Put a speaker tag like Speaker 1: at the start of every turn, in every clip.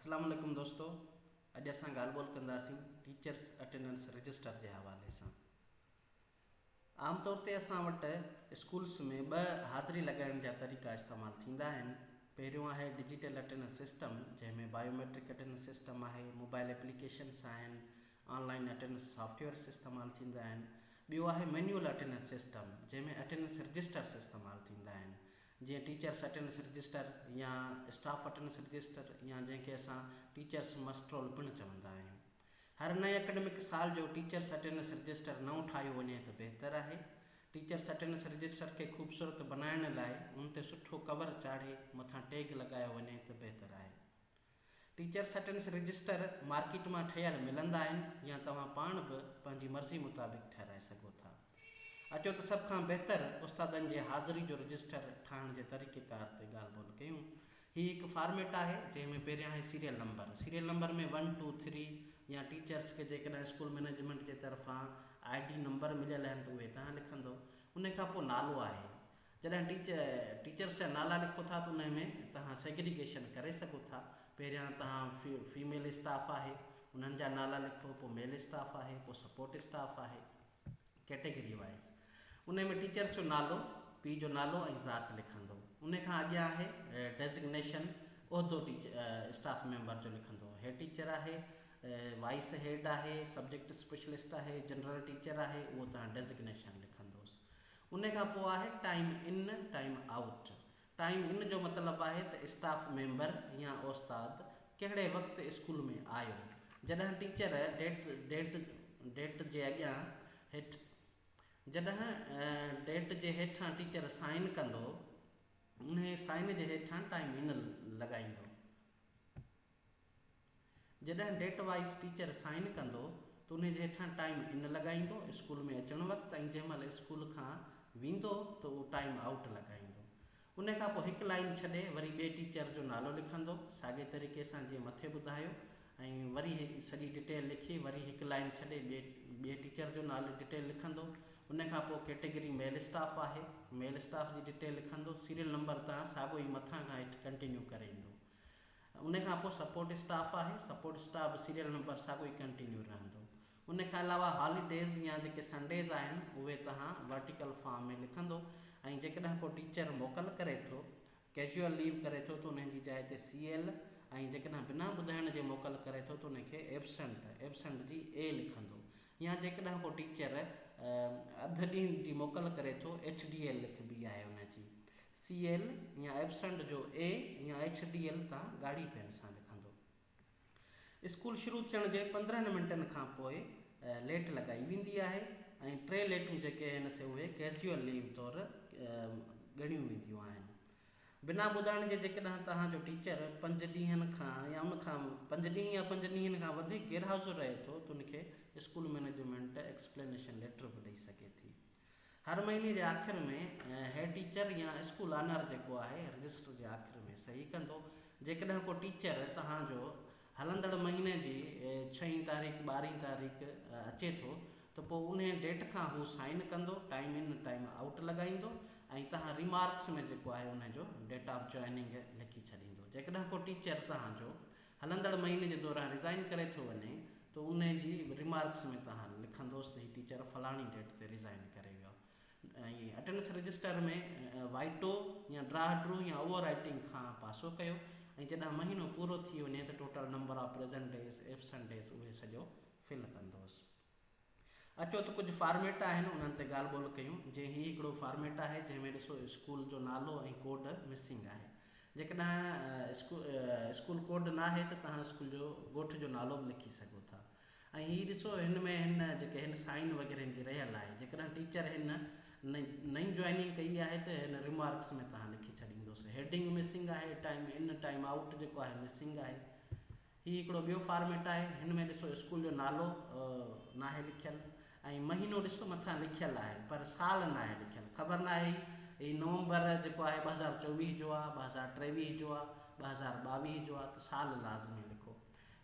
Speaker 1: اسلام عليڪم دوستو اڄ اسان ڳالهه ٻولهه ڪنداسين ٽيچرس اٽينڊنس رجسٽر جي حوالي سان. عام طور تي اسان وٽ اسڪولس ۾ ٻه حاضري لڳائڻ جا طريقا استعمال ٿيندا آهن. پهريون آهي ڊجيٽل اٽينڊنس سسٽم جنهن ۾ بايوميٽرڪ اٽينڊنس سسٽم آهي، موبائل ايپليڪيشنس آهن، آن لائن اٽينڊنس سافٽويئرس استعمال ٿيندا آهن. ٻيو آهي مينيول اٽينڊنس سسٽم جنهن ۾ اٽينڊنس رجسٽرس استعمال ٿيندا آهن. جيئن ٽيچرس اٽينڊنس رجسٽر يا اسٽاف اٽينڊنس رجسٽر يا جنهن کي اسان ٽيچرس مسٽرول پڻ چوندا آهيون. هر نئين اڪيڊمڪ سال جو ٽيچرس اٽينڊنس رجسٽر نئون ٺاهيو وڃي ته بهتر آهي. ٽيچرس اٽينڊنس رجسٽر کي خوبصورت بنائڻ لاء ان تي سٺو ڪور چاڙهي مٿان ٽيگ لڳايو وڃي ته بهتر آهي. ٽيچرس اٽينڊنس رجسٽر مارڪيٽ مان ٺهيل ملندا آهن يا توهان پاڻ به پنهنجي مرضي مطابق ٺهرائي سگهو ٿا. اچو ته سڀ کان بهتر استادن جي حاضري جو رجسٽر ٺاهڻ جي طريقيڪار تي ڳالهه ٻولهه ڪيون. هي هڪ فارميٽ آهي جنهن ۾ پهريان آهي serial number. Serial number ۾ one two three يا ٽيچرس کي جيڪڏهن اسڪول مئنيجمينٽ جي طرفان I D number مليل آهن ته اهي توهان لکندو. ان کان پوء نالو آهي. جڏهن ٽيچرس جا نالا لکو ٿا ته انهي ۾ توهان سيگريگيشن ڪري سگهو ٿا. پهريان توهان فيميل اسٽاف آهي انهن جا نالا لکو، پوء ميل اسٽاف آهي، پوء سپورٽ اسٽاف آهي، ڪيٽيگري وائيز. انهي ۾ ٽيچرس جو نالو، پيء جو نالو ۽ ذات لکندو. انهي کان اڳيان آهي ڊيزگنيشن، عهدو اسٽاف ميمبر جو لکندو. هيڊ ٽيچر آهي، وائيس هيڊ آهي، سبجيڪٽ اسپيشلسٽ آهي، جنرل ٽيچر آهي، اهو توهان ڊيزگنيشن لکندوس. ان کان پوء آهي time in time out. Time in جو مطلب آهي ته اسٽاف ميمبر يا استاد ڪهڙي وقت اسڪول ۾ آيو. جڏهن ٽيچر ڊيٽ ڊيٽ ڊيٽ جي اڳيان هيٺ جڏهن ڊيٽ جي هيٺان ٽيچر سائن ڪندو انهي سائن جي هيٺان ٽائيم ان لڳائيندو. جڏهن ڊيٽ وائيز ٽيچر سائن ڪندو ته انهي جي هيٺان ٽائيم ان لڳائيندو اسڪول ۾ اچڻ وقت ۽ جنهن مهل اسڪول کان ويندو ته اهو ٽائيم آئوٽ لڳائيندو. انهي کان پوء هڪ لائين ڇڏي وري ٻئي ٽيچر جو نالو لکندو ساڳئي طريقي سان جيئن مٿي ٻڌايو ۽ وري سڄي ڊيٽيل لکي وري هڪ لائين ڇڏي ٻئي ٻئي ٽيچر جو نالو ڊيٽيل لکندو انهي کان پوء ڪيٽيگري ميل اسٽاف آهي ميل اسٽاف جي ڊيٽيل لکندو سيريل نمبر تان ساڳيو ئي مٿان کان هيٺ ڪنٽينيو ڪري ايندو. ان کان پوء سپورٽ اسٽاف آهي، سپورٽ اسٽاف به سيريل نمبر ساڳيو ئي ڪنٽينيو رهندو. ان کان علاوه هاليڊيز يا جيڪي سنڊيز آهن اهي توهان ورٽيڪل فارم ۾ لکندو ۽ جيڪڏهن ڪو ٽيچر موڪل ڪري ٿو، ڪيجوئل ليو ڪري ٿو ته ان جي جاء تي سي ايل ۽ جيڪڏهن بنا ٻڌائڻ جي موڪل ڪري ٿو ته ان کي ايبسنٽ، ايبسنٽ جي اي لکندو يا جيڪڏهن ڪو ٽيچر اڌ ڏينهن جي موڪل ڪري ٿو ايڇ ڊي ايل لکبي آهي ان جي. سي ايل يا ايبسنٽ جو اي يا ايڇ ڊي ايل تان ڳاڙهي پين سان لکندو. اسڪول شروع ٿيڻ جي 15 منٽن کان پوء ليٽ لڳائي ويندي آهي ۽ ٽي ليٽون جيڪي آهن سي اهي ڪيزيوئل ليو طور ڳڻيون وينديون آهن. بنا ٻڌائڻ جي جيڪڏهن توهان جو ٽيچر پنج ڏينهن کان يا ان کان پنج ڏينهن يا پنج ڏينهن کان وڌيڪ غير حاضر رهي ٿو ته ان کي اسڪول مئنيجمينٽ ايڪسپلينيشن ليٽر به ڏئي سگهي ٿي. هر مهيني جي آخر ۾ هيڊ ٽيچر يا اسڪول آنر جيڪو آهي رجسٽر جي آخر ۾ صحيح ڪندو. جيڪڏهن ڪو ٽيچر توهان جو هلندڙ مهيني جي ڇهين تاريخ ٻارهين تاريخ اچي ٿو ته پوء انهي ڊيٽ کان هو سائن ڪندو ٽائيم ان ٽائيم آئوٽ لڳائيندو ۽ توهان ريمارڪس ۾ جيڪو آهي انهي جو ڊيٽ آف جوائننگ لکي ڇڏيندو. جيڪڏهن ڪو ٽيچر توهان جو هلندڙ مهيني جي دوران ريزائن ڪري ٿو وڃي ته انهي جي ريمارڪس ۾ توهان لکندوس ته هي ٽيچر فلاڻي ڊيٽ تي ريزائن ڪري ويو ۽ اٽينڊنس رجسٽر ۾ وائٽو يا ڊراهه ڊرو يا اوور رائٽنگ کان پاسو ڪيو ۽ جڏهن مهينو پورو ٿي وڃي ته total number of present days absent days اهي سڄو فل ڪندوس. اچو ته ڪجهه فارميٽ آهن انهن تي ڳالهه ٻولهه ڪيون جيئن هي هڪڙو فارميٽ آهي جنهن ۾ ڏسو اسڪول جو نالو ۽ ڪوڊ مسنگ آهي جيڪڏهن اسڪول ڪوڊ ناهي ته توهان اسڪول جو ڳوٺ جو نالو به لکي سگهو ٿا ۽ هي ڏسو هن ۾ هن جيڪي هن سائن وغيره جي رهيل آهي جيڪڏهن ٽيچر هن نئين جوائننگ ڪئي آهي ته هن ريمارڪس ۾ توهان لکي ڇڏيندوس هيڊنگ مسنگ آهي ٽائيم ان ٽائيم آئوٽ جيڪو آهي مسنگ آهي هي هڪڙو ٻيو فارميٽ آهي. هن ۾ ڏسو اسڪول جو نالو ناهي لکيل ۽ مهينو ڏسو مٿان لکيل آهي پر سال ناهي لکيل. خبر ناهي هي نومبر جيڪو آهي 2024 جو آهي، 2023 جو آهي، 2022 جو آهي ته سال لازمي لکو.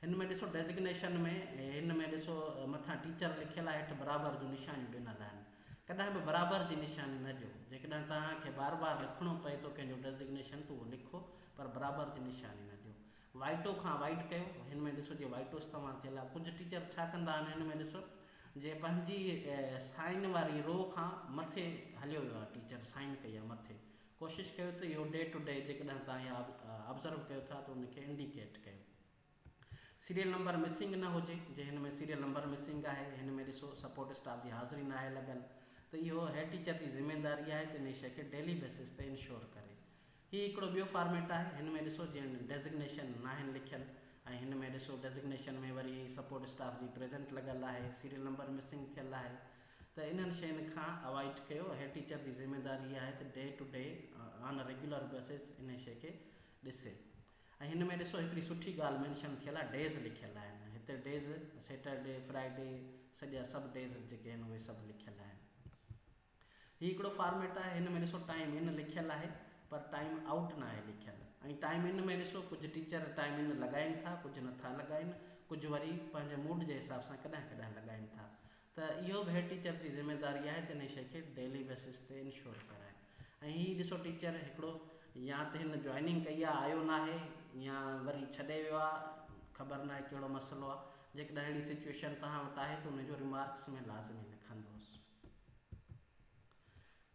Speaker 1: هن ۾ ڏسو ڊيزگنيشن ۾ هن ۾ ڏسو مٿان ٽيچر لکيل آهي هيٺ برابر جون نشانيون ڏنل آهن. ڪڏهن به برابر جي نشاني نه ڏيو. جيڪڏهن توهان کي بار بار لکڻو پئي ٿو ڪنهن جو ڊيزگنيشن ته اهو لکو پر برابر جي نشاني نه ڏيو. وائٽو کان اوائڊ ڪيو. هن ۾ ڏسو جي وائٽو استعمال ٿيل آهي. ڪجهه ٽيچر ڇا ڪندا آهن هن ۾ ڏسو جي پنهنجي سائن واري رو کان مٿي هليو ويو آهي ٽيچر سائن ڪئي آهي مٿي. ڪوشش ڪيو ته اهو ڊي ٽو ڊي جيڪڏهن توهان اها آبزرو ڪيو ٿا ته ان کي انڊيڪيٽ ڪيو. سيريل نمبر مسنگ نه هجي جي هن ۾ سيريل نمبر مسنگ آهي هن ۾ ڏسو سپورٽ اسٽاف جي حاضري ناهي لڳل ته اهو هيڊ ٽيچر جي ذميداري آهي ته انهي شيء کي ڊيلي بيسس تي انشور ڪري. هي هڪڙو ٻيو فارميٽ آهي هن ۾ ڏسو جيئن ڊيزگنيشن ناهن لکيل ۽ هن ۾ ڏسو ڊيزگنيشن ۾ وري سپورٽ اسٽاف جي پريزنٽ لڳل آهي سيريل نمبر مسنگ ٿيل آهي ته انهن شين کان اوائڊ ڪيو هيڊ ٽيچر جي ذميداري اها آهي ته day to day on regular basis انهي شي کي ڏسي ۽ هن ۾ ڏسو هڪڙي سٺي ڳالهه مينشن ٿيل آهي ڊيز لکيل آهن هتي ڊيز سيٽرڊي فرائيڊي سڄا سڀ ڊيز جيڪي آهن اهي سڀ لکيل آهن. هي هڪڙو فارميٽ آهي هن ۾ ڏسو ٽائيم ان لکيل آهي پر ٽائيم آئوٽ ناهي لکيل ۽ ٽائيم ان ۾ ڏسو ڪجهه ٽيچر ٽائيم ان لڳائين ٿا ڪجهه نٿا لڳائين ڪجهه وري پنهنجي موڊ جي حساب سان ڪڏهن ڪڏهن لڳائين ٿا ته اهو به هيڊ ٽيچر جي ذميداري آهي ته انهي شئي کي ڊيلي بيسس تي انشور ڪرائي ۽ هي ڏسو ٽيچر هڪڙو يا ته هن جوائننگ ڪئي آهي آيو ناهي يا وري ڇڏي ويو آهي خبر ناهي ڪهڙو مسئلو آهي جيڪڏهن اهڙي سچوئيشن توهان وٽ آهي ته ان جو ريمارڪس ۾ لازمي لکندوس.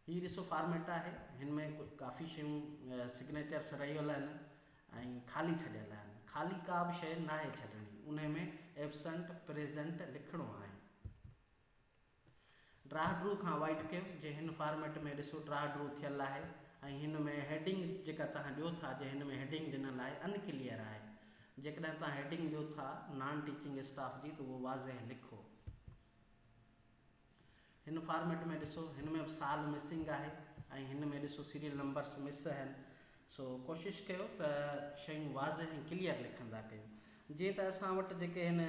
Speaker 1: هي ڏسو فارميٽ آهي هن ۾ ڪافي شيون سگنيچرس رهيل آهن ۽ خالي ڇڏيل آهن خالي ڪا به شيء ناهي ڇڏڻي انهي ۾ ايبسنٽ پريزنٽ لکڻو آهي ڊرا ڊرو کان اوائڊ ڪيو جي هن فارميٽ ۾ ڏسو ڊرا ڊرو ٿيل آهي ۽ هن ۾ هيڊنگ جيڪا توهان ڏيو ٿا جي هن ۾ هيڊنگ ڏنل آهي ان ڪليئر آهي جيڪڏهن توهان هيڊنگ ڏيو ٿا نان ٽيچنگ اسٽاف جي ته اهو واضح لکو. هن فارميٽ ۾ ڏسو هن ۾ به سال مسنگ آهي ۽ هن ۾ ڏسو سيريل نمبرس مس آهن سو ڪوشش ڪيو ته شيون واضح ۽ ڪليئر لکندا ڪيو جيئن ته اسان وٽ جيڪي هن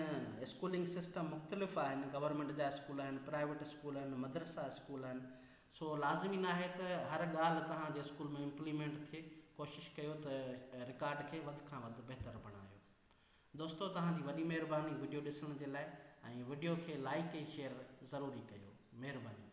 Speaker 1: اسڪولنگ سسٽم مختلف آهن گورنمينٽ جا اسڪول آهن پرائيويٽ اسڪول آهن مدرسا اسڪول آهن سو لازمي ناهي ته هر ڳالهه توهان جي اسڪول ۾ امپليمينٽ ٿئي ڪوشش ڪيو ته رڪارڊ کي وڌ کان وڌ بهتر بڻايو. دوستو توهان جي وڏي مهرباني وڊيو ڏسڻ جي لاء ۽ وڊيو کي لائيڪ ۽ شيئر ضروري ڪيو مهرباني.